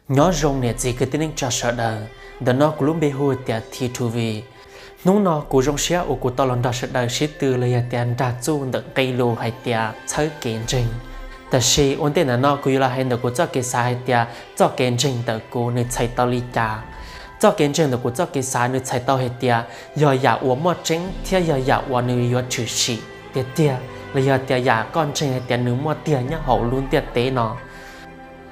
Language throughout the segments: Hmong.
Nyob zoo niam txiv kwv tij neej tsa sawv daws, ntawm no kuv lub npe hu tias T two V. Hnub no kuv zoo siab uas kuv tau los nrog sawv daws sib tw los yog tias nrog txuj ntawm nqe lus hais tias txhawb kev ntseeg. Tab sis ua ntej ntawm no kuv yuav los hais ntawm kuv txoj kev xav hais tias txoj kev ntseeg ntawm kuv nws txhais tau li cas. Txoj kev ntseeg ntawm kuv txoj kev xav nws txhais tau hais tias yog yam uas muaj tseeb thiab yog yam uas nws yuav tshwm sim tiag tiag, los yog tias yam koj ntseeg hais tias nws muaj tiag nyob hauv lub ntiaj teb no.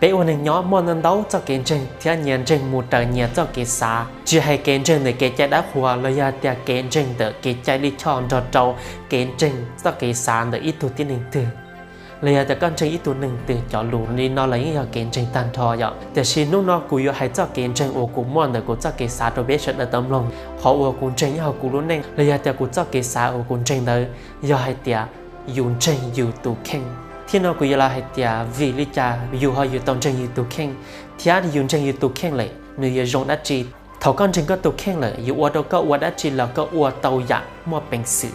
Peb ua neeg nyob muaj ntau ntau txoj kev ntseeg thiab nyias ntseeg mus raws nyias txoj kev xav, tsis hais kev ntseeg ntawm kev cai dab qhuas los yog tias kev ntseeg ntawm kev cai lij choj nrog rau kev ntseeg txoj kev xav ntawm ib tug tib neeg twg, los yog tias koj ntseeg ib tug neeg twg cov lus li no los yeej yog kev ntseeg tag nrho yom. Tiam sis hnub no kuv yuav hais txoj kev ntseeg uas kuv muaj ntawm kuv txoj kev xav rau peb sawv daws tau mloog. Qhov uas kuv ntseeg nyob hauv kuv lub neej los yog tias kuv txoj kev xav uas kuv ntseeg ntawd yog hais tias yus ntseeg yus tus kheej. Thiab no kuv yuav los hais tias vim li cas yus ho yuav tau ntseeg yus tus kheej, thiab yus ntseeg yus tus kheej lawm nws yuav zoo dab tsi. Thaum koj ntseeg koj tus kheej lawm yuav ua rau koj ua dab tsi los koj ua tau yam muaj peev xwm,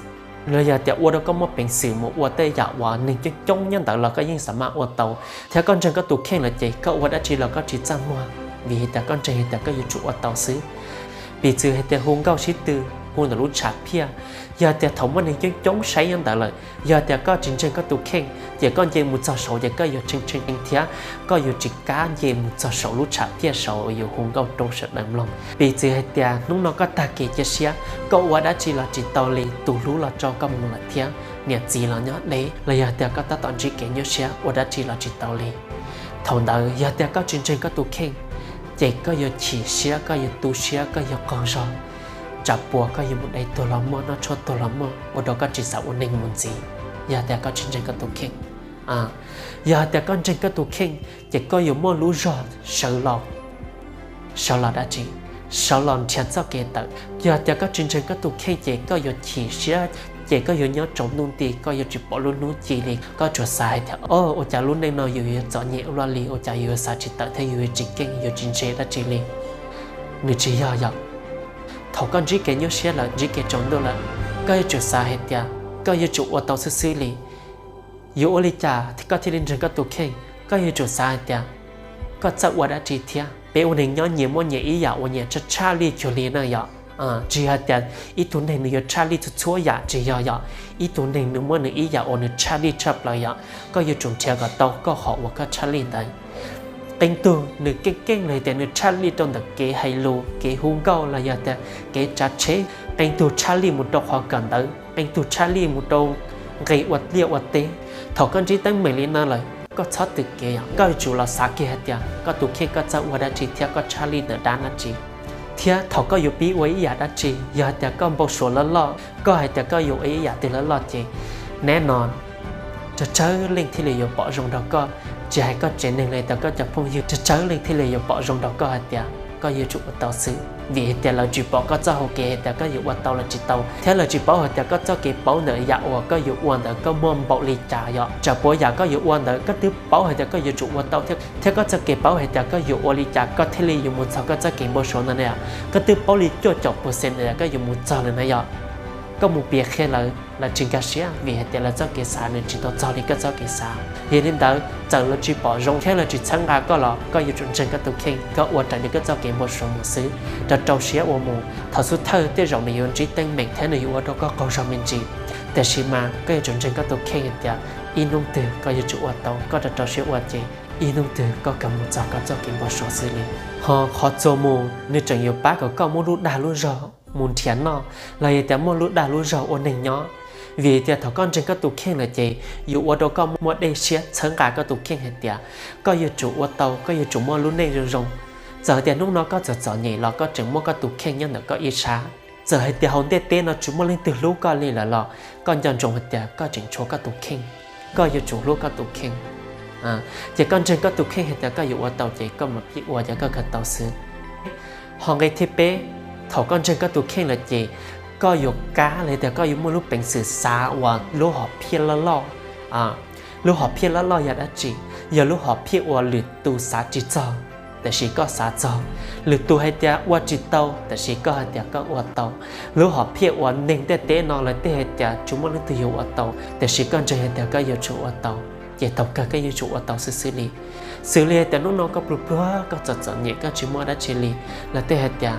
los yog tias ua rau koj muaj peev xwm mus ua tej yam uas neeg coob coob nyob ntawd los koj yeej xav maj ua tau. Thiab koj ntseeg koj tus kheej lawm ces koj ua dab tsi los koj tsis txaj muag, vim hais tias koj ntseeg hais tias koj yuav tsum ua tau xwb. Piv txwv hais tias hu nkauj sib tw hu ntawm lub tshav phiaj, yog tias thaum muaj neeg coob coob saib nyob ntawd lawm, yog tias koj tsis ntseeg koj tus kheej ces koj nce mus txog saud ces koj yuav tshee tshee thiab koj yuav tsis kam nce mus txog saum lub tshav phiaj saud uas yus hu nkauj rau sawv daws mloog. Piv txwv hais tias hnub no koj tag kev cia siab, koj ua dab tsi los tsis tau li, tus hlub los tso koj mus lawm thiab niam txiv los nyob deb los yog tias koj tab tom ntsib kev nyuaj siab ua dab tsi los tsis tau li. Thaum ntawd yog tias koj tsis ntseeg koj tus kheej ces koj yuav chim siab, koj yuav tu siab, koj yuav qaug zog, tsam puas koj yuav mus dai tuag los muaj, noj tshuaj tuag los muaj, ua rau koj tsis xav ua neeg mus ntxiv. Yog tias koj tsis ntseeg koj tus kheej, yog tias koj ntseeg koj tus kheej ces koj yuav muaj lub zog sawv los, sawv los dab tsi? Sawv los nrhiav txoj kev tawm. Yog tias koj tsis ntseeg koj tus kheej ces koj yuav chim siab, ces koj yuav nyob tsaus ntuj nti, koj yuav tsis pom lub hnub ci li. Koj tsuas xav hais tias, o, ua cas lub neej no yus yuav txom nyem ua luaj li, ua cas yus yuav xav tsis tawm thiab yus yuav tsis keej, yuav tsis ntse dab tsi li. Nws tsis yog yom. Thaum koj ntsib kev nyuaj siab lawm, ntsib kev tsaus ntuj lawm, koj yuav tsum xav hais tias koj yuav tsum ua tau xwb xwb li. Yuav ua li cas koj thiaj li ntseeg koj tus kheej? Koj yuav tsum xav hais tias koj txawj ua dab tsi thiab. Peb ua neeg nyob nyias muaj nyias ib yam uas nyias tshaj tshaj lij cuag li na yom. Tsis yog hais tias ib tug neeg nws yuav tshaj lij txhua txhua yam, tsis yog yom. Ib tug neeg nws muaj nws ib yam uas nws tshaj lij tshaj plaws yom. Koj yuav tsum nrhiav kom tau koj qhov uas koj tshaj lij ntawd. Qee tug nws keej keej los tias nws tshaj lij rau ntawm kev hais lus, kev hu nkauj los yog tias kev tsav tsheb. Qee tug tshaj lij mus rau qhov kawm ntawv, qee tug tshaj lij mus rau nqe ua liaj ua teb. Thaum koj ntsib teeb meem li no lawm, koj txhob tws kev yom, koj yuav tsum los xav kiag hais tias koj tus kheej koj txawj ua dab tsi thiab koj tshaj lij ntawm dab dab tsi. Thiab thaum koj yuav pib ua ib yam dab tsi, yog hais tias koj npau suav loj loj, koj hais tias koj yuav ua ib yam twg loj loj ces neb no tsawg tsawg leej thiaj li yuav pom zoo nrog koj. Tsis hais koj tsev neeg los tias koj cov phooj ywg, tsawg tsawg leej thiaj li yuav pom zoo nrog koj hais tias koj yuav tsum ua tau xwb. Vim hais tias lawv tsis pom koj txoj hau kev hais tias koj yuav ua tau los tsis tau, thiab lawv tsis paub hais tias koj txoj kev paub ntawm yam uas koj yuav ua ntawd koj muaj npaum li cas yom. Tsam puas yam koj yuav ua ntawd koj twb paub hais tias koj yuav tsum ua tau thiab, thiab koj txoj kev paub hais tias koj yuav ua li cas koj thiaj li yuav mus txog koj txoj kev npau suav ntawd na yom. Koj twb paub li cuaj caum percent tias koj yuav mus txog lawm na yom. Koj mus piav qhia lawv, lawv tsis nkag siab vim hais tias lawv txoj kev xav nws tsis tau txog li koj txoj kev xav. Yog li ntawd txawm lawv tsis pom zoo thiab lawv tsis txhawb nqa koj los koj yuav tsum ntseeg koj tus kheej, koj ua raws li koj txoj kev npau suav mus xwb. Rau rau siab ua mus, thaum xub thawj tej zaum nws yuav ntsib teeb meem thiab nws yuav ua rau koj qaug zog me ntsis, tiam sis mas koj yuav tsum ntseeg koj tus kheej hais tias ib hnub twg koj yuav tsum ua tau, koj rau rau siab ua ces ib hnub twg koj kawg mus txog koj txoj kev npau suav xwb li. Ho qhov txuas mus nws tseem yuav pab kom koj muaj lub dag lub zog mus nrhiav noj, los yog tias muaj lub dag lub zog ua neeg nyob. Vim tias thaum koj ntseeg koj tus kheej lawm ces yuav ua rau koj muaj dej siab txhawb nqa koj tus kheej hais tias koj yuav tsum ua tau, koj yuav tsum muaj lub neej zoo zoo. Txawm tias hnub no koj txom txom nyem los koj tseem muaj koj tus kheej nyob ntawm koj ib sab. Txawm hais tias hauv ntiaj teb no tsis muaj leej twg hlub koj li lawm los koj nco ntsoov hais tias koj tseem tshuav koj tus kheej, koj yuav tsum hlub koj tus kheej. Ces koj ntseeg koj tus kheej hais tias koj yuav ua tau ces koj mam li ua ces koj kawg tau xwb. Ho nqe thib peb, thaum koj ntseeg koj tus kheej lawm ces koj yuav kam los tias koj yuav muaj lub peev xwm xav uas lub hom phiaj loj loj. Lub hom phiaj loj loj yog dab tsi? Yog lub hom phiaj uas lwm tus xav tsis txog, tiam sis koj xav txog. Lwm tus hais tias ua tsis tau, tiam sis koj hais tias koj ua tau. Lub hom phiaj uas neeg ntiaj teb no lawv tej hais tias tsis muaj leej twg yuav ua tau, tiam sis koj ntseeg hais tias koj yuav tsum ua tau, ces thaum kawg koj yuav tsum ua tau xwb xwb li. Xws li hais tias hnub no koj pluag pluag, koj txom txom nyem, koj tsis muaj dab tsi li, lawv thiaj hais tias,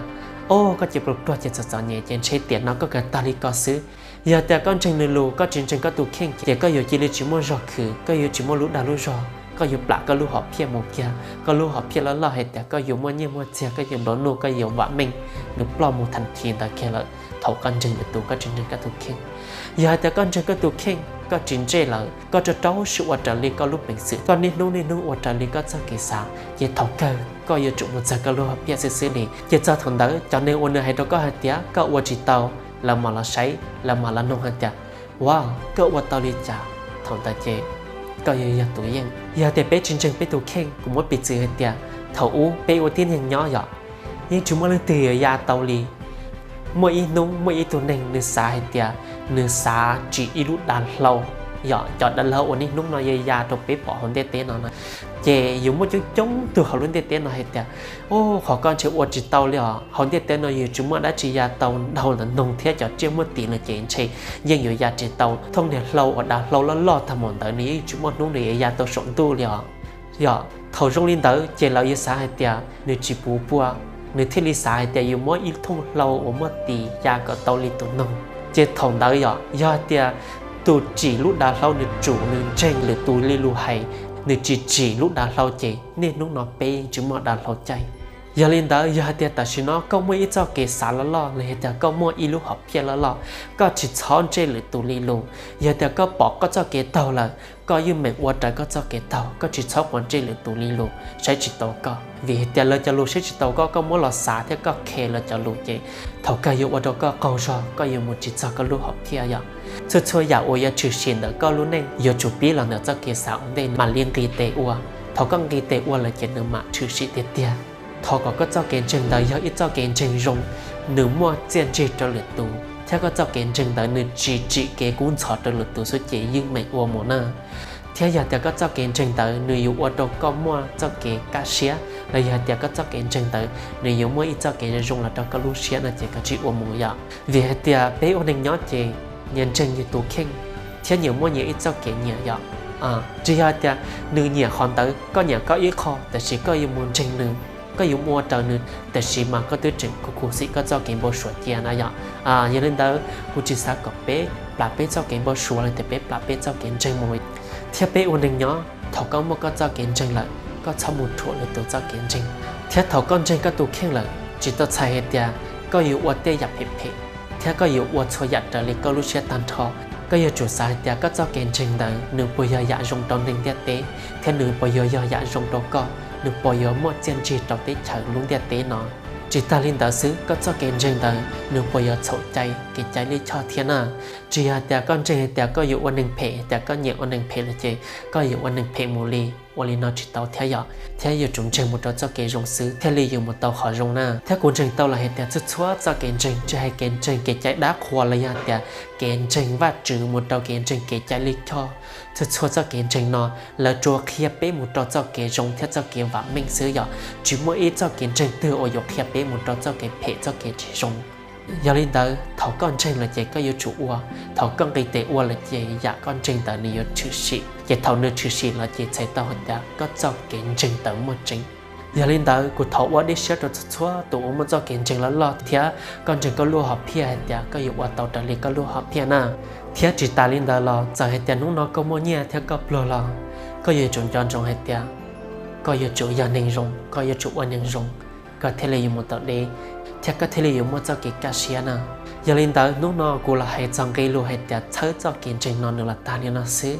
o, koj ces pluag pluag ces txom txom nyem ces ntshe tiam no koj kawg tag li ko xwb. Yog tias koj ntseeg nws lus, koj tsis ntseeg koj tus kheej, ces koj yuav cia li tsis muaj zog khwv, koj yuav tsis muaj lub dag lub zog, koj yuav plam koj lub hom phiaj mus kiag, koj lub hom phiaj loj loj hais tias koj yuav muaj nyiaj muaj txiag, koj yuav nplua nuj, koj yuav vam meej, nws ploj mus thas thiv ntawd kiag lawm. Thaum koj ntseeg lwm tus, koj tsis ntseeg koj tus kheej. Yog hais tias koj ntseeg koj tus kheej, koj tsis ntsej lawm, koj rau rau siab ua raws li koj lub peev xwm, koj niaj hnub niaj hnub ua raws li koj txoj kev xav, ces thaum kawg koj yuav tsum mus txog koj lub hom phiaj xwb xwb li. Ces txog thaum ntawd cov neeg uas nws hais rau koj hais tias koj ua tsis tau, lawv mam los saib, lawv mam los noog hais tias, ua, koj ua tau li cas? Thaum ntawd ces koj yuav yog tus yeej. Yog tias peb tsis ntseeg peb tus kheej, kuv muab piv txwv hais tias thaum ub peb ua tib neeg nyob yom, yeej tsis muaj leej twg yuav ya tau li. Muaj ib hnub muaj ib tug neeg nws xav hais tias nws xav tsim ib lub dav hlau, yog cov dav hlau uas niaj hnub no ya ya rau peb pom hauv ntiaj teb no na, ces yuav muaj coob coob tug hauv lub ntiaj teb no hais tias, o, qhov koj ntshe ua tsis tau li os, hauv ntiaj teb no yuav tsis muaj dab tsi ya tau dhau ntawm noog thiab cov tsiaj muaj tis lawm ces ntshe yeej yuav ya tsis tau. Thooj niag hlau uas dav hlau loj loj tag mus ntawd nws yeej tsis muaj hnub nws yuav ya tau saum ntuj li os. Yog thaum zoo li ntawd ces lawv yuav xav hais tias nws tsis puv pua, nws thiaj li xav hais tias yuav muab ib thooj hlau uas muaj tis ya kom tau li tus noog. Ces thaum ntawd yog, yog hais tias tus tsim lub dav hlau nws tsum nws ntseeg lwm tus li lus hais, nws tsis tsim lub dav hlau ces niaj hnub no peb yeej tsis muaj dav hlau caij. Yog li ntawd yog hais tias tam sim no koj muaj ib txoj kev xav loj loj los yog tias koj muaj ib lub hom phiaj loj loj, koj tsis txhob ntsej lwm tus li lus. Yog tias koj pom koj txoj kev taug lawm, koj yeej meem ua raws koj txoj kev taug, koj tsis txhob quav ntsej lwm tus li lus saib tsis taus koj. Vim hais tias lawv cov lus saib tsis taus koj, koj muab los xav thiab koj khe lawv cov lus ces thaum kawg yuav ua rau koj qaug zog, koj yuav mus tsis txog koj lub hom phiaj yom. Txhua txhua yam uas yuav tshwm sim ntawm koj lub neej yuav tsum pib los ntawm txoj kev xav ua ntej mam li nqis tes ua. Thaum koj nqis tes ua lawm ces nws mam tshwm sim tiag tiag. Thov kom koj txoj kev ntseeg ntawd yog ib txoj kev ntseeg zoo, nws muaj txiaj ntsig rau lwm tus, thiab koj txoj kev ntseeg ntawd nws tsis tsim kev kub ntxhov rau lwm tus xwb ces yeej meem ua mus na. Thiab yog tias koj txoj kev ntseeg ntawd nws yuav ua rau koj muaj txoj kev kaj siab, los yog tias koj txoj kev ntseeg ntawd nws yuav muaj ib txoj kev zoo los rau koj lub siab no ces koj tsis ua mus yom. Vim hais tias peb ua neeg nyob ces nyias ntseeg nyias tus kheej, thiab nyias muaj nyias ib txoj kev nyiam yom. Tsis yog tias nws nyiam qhov ntawd koj nyiam koj ib qho, tiam sis koj yuav mus ntseeg nws, koj yuav mus ua raws nws, tiam sis mas koj twb tseem khuv xim koj txoj kev npau suav cia na yom. Yog li ntawd kuv tsis xav kom peb plam peb txoj kev npau suav los tias peb plam peb txoj kev ntseeg mus. Thiab peb ua neeg nyob, thaum koj muaj koj txoj kev ntseeg lawm, koj txhob mus rhuam lwm tus txoj kev ntseeg. Thiab thaum koj ntseeg koj tus kheej lawm, tsis tau txhais hais tias koj yuav ua tej yam phem phem, thiab koj yuav ua txhua yam raws li koj lub siab tag nrho. Koj yuav tsum xav hais tias koj txoj kev ntseeg ntawd nws puas yog yam zoo rau neeg ntiaj teb, thiab nws puas yog yog yam zoo rau koj, nws puas yuav muaj txiaj ntsig rau teb chaws lub ntiaj teb no. Tsis tag li ntawd xwb, koj txoj kev ntseeg ntawd nws puas yuav txhaum cai kev cai lij choj thiab na. Tsis yog tias koj ntseeg hais tias koj yuav ua neeg phem, hais tias koj nyiam ua neeg phem lawm ces koj yuav ua neeg phem mus li, ua li no tsis tau thiab yom. Thiab yuav tsum ntseeg mus rau txoj kev zoo xwb thiaj li yuav mus tau qhov zoo na. Thiab kuv ntseeg tau lawm hais tias txhua txhua txoj kev ntseeg, tsis hais kev ntseeg kev cai dab qhuas los yog tias kev ntseeg Vajtswv mus rau kev ntseeg kev cai lij choj, txhua txhua txoj kev ntseeg no lawv tsuas qhia peb mus rau txoj kev zoo thiab txoj kev vam meej xwb yom. Tsis muaj ib txoj kev ntseeg twg uas yuav qhia peb mus rau txoj kev phem txoj kev tsis zoo. Yog li ntawd thaum koj ntseeg lawm ces koj yuav tsum ua, thaum koj nqis tes ua lawm ces yam koj ntseeg ntawd nws yuav tshwm sim, ces thaum nws tshwm sim lawm ces txhais tau hais tias koj txoj kev ntseeg ntawd muaj tseeb. Yog li ntawd kuv thov ua dej siab rau txhua txhua tus uas muaj txoj kev ntseeg loj loj thiab koj ntseeg koj lub hom phiaj hais tias koj yuav ua tau raws li koj lub hom phiaj na. Thiab tsis tas li ntawd los txawm hais tias hnub no koj muaj nyiaj thiab koj pluag los koj yuav tsum nco ntsoov hais tias koj yuav tsum yog neeg zoo, koj yuav tsum ua neeg zoo, koj thiaj li yuav mus tau deb, thiab koj thiaj li yuav muaj txoj kev kaj siab na. Yog li ntawd hnub no kuv los hais txog nqe lus hais tias txhawb txoj kev ntseeg no nws los tag li no xwb.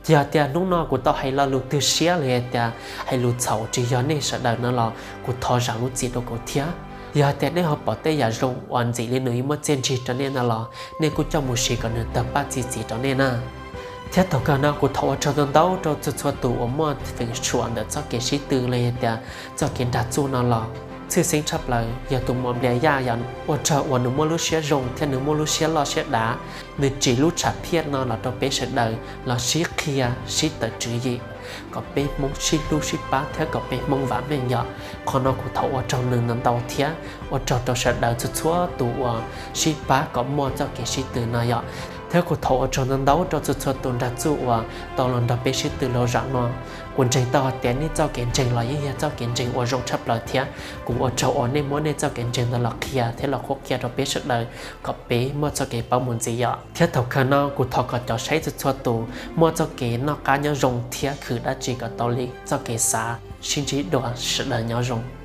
Yog tias hnub no kuv tau hais lo lus twg siab los yog tias hais lus txhaum tsis yog nej sawv daws no los kuv thov zam lub txim rau kuv thiab. Yog tias nej ho pom tej yam zoo uas ntxim li nws yuav muaj txiaj ntsig rau nej no los nej kuj coj mus siv kom nws tawg paj txi txiv rau nej na. Thiab thaum kawg no kuv thov ua tsaug ntau ntau rau txhua txhua tus uas muaj feem suam ntawm txoj kev sib tw los yog tias txoj kev nrag txuj no los. Tshwj xeeb tshaj plaws yog tus muam Nplias Yaj yom, ua rau uas nws muaj lub siab zoo thiab nws muaj lub siab loj siab dav, nws tsim lub tshav phiaj no los rau peb sawv daws los sib qhia sib tawm tswv yim, kom peb Hmoob sib hlub sib pab thiab kom peb Hmoob vam meej yom. Qhov no kuv thov ua tsaug nws ntau ntau thiab ua tsaug rau sawv daws txhua txhua tus uas sib pab kom muaj txoj kev sib tw no yom. Thiab kuv thov ua tsaug ntau ntau rau txhua txhua tus nrog txuj uas tau los nrog peb sib tw los zaum no. Kuv ntseeg tau hais tias nej txoj kev ntseeg los yeej yog txoj kev ntseeg uas zoo tshaj plaws thiab kuv ua tsaug uas nej muab nej txoj kev ntseeg ntawd los qhia thiab los qhuab qhia rau peb sawv daws kom peb muaj txoj kev paub mus ntxiv yom. Thiab thaum kawg no kuv thov kom cov saib txhua txhua tus muaj txoj kev noj qab nyob zoo thiab khwv dab tsi kom tau li txoj kev xav. Sib ntsib dua, sawv daws nyob zoo.